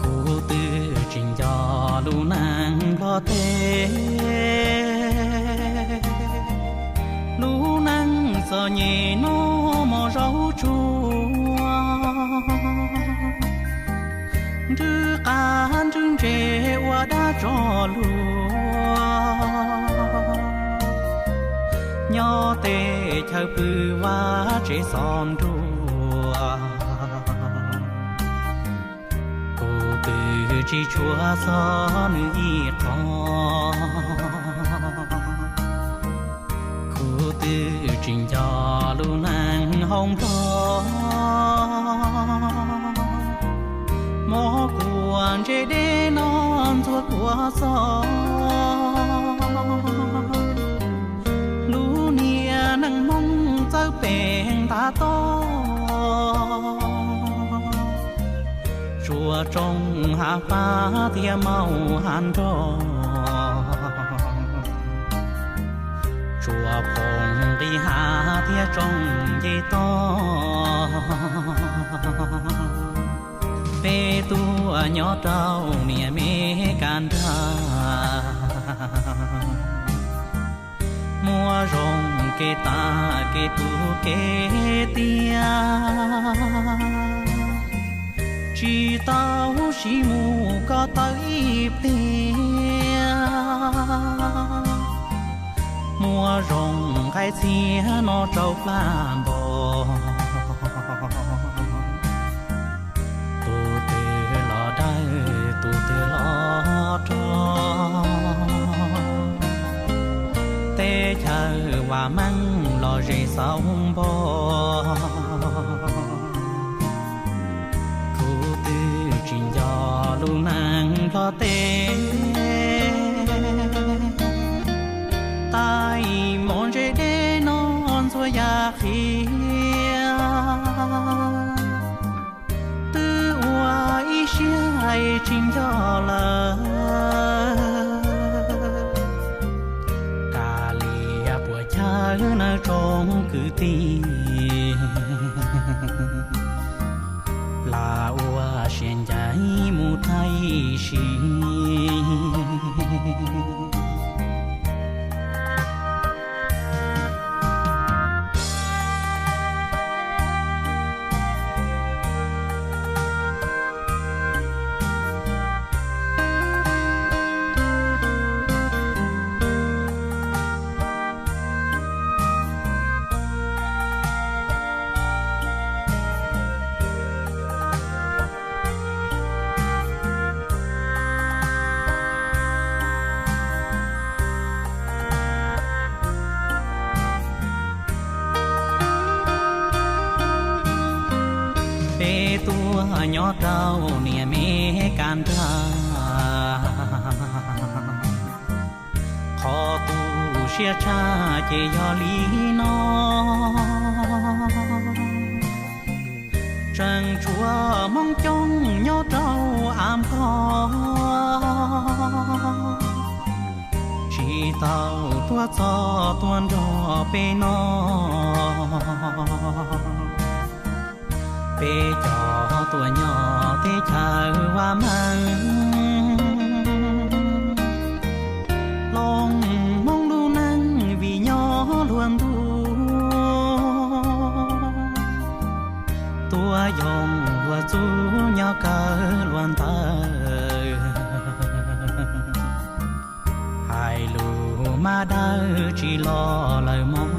Kuv twb tsis nco lub neej Nplog teb, lub neej txom nyem noj mov zaub tsuag, nrwb qab nrwb ntses ua dab tso luag, nyob teb chaws pw vaj tsev xov nruas. Kuv twb tsis tshua txog nws ib qho, kuv twb tsis nco lub neej hauv Nplog. Mov kuam ntses deb no ntxuag kuav xov, lub niag neej Hmoob txawj pem ntav toj, tsuas tsoo hav pab thiab maum hav nroj, tsuas phoom nqis hav thiab tsoo nce toj. Peb tuaj nyob rau niam Mes Kas Nrag, muaj zoo kev tas kev tu kev tiag, tsis tau sib mus ko taw ib pliag, muaj zoo nqaij txhiab no rau plab npo. Tus twg los dawb tus twg los rog, teb chaws vam meej los ze xauv npo. Kuv twb tsis nco lub neej Nplog teb, tais mov ntses deb no ntxhua yam qhia, twb ua ib siab hais tsis nco lawm. Kav liam puas chawj nawb tsoom kwv tij, lam ua siab ncaim mus tag ib sim. Peb tuaj nyob rau niam Mes Kas Nrag, qhov tu siab tshaj ces yog li no. Tseem tshuav Hmoob coob nyob rau av npog, tsis tau tuaj txog tuaj nrog peb no. Peb cov tuaj nyob teb chaws vam meej, los Hmoob lub neej vim nyob luag ntuj, tuaj yoog luag txuj nyob kawg luag ntawd. Hais lus mas dawb tsis los lawm mog.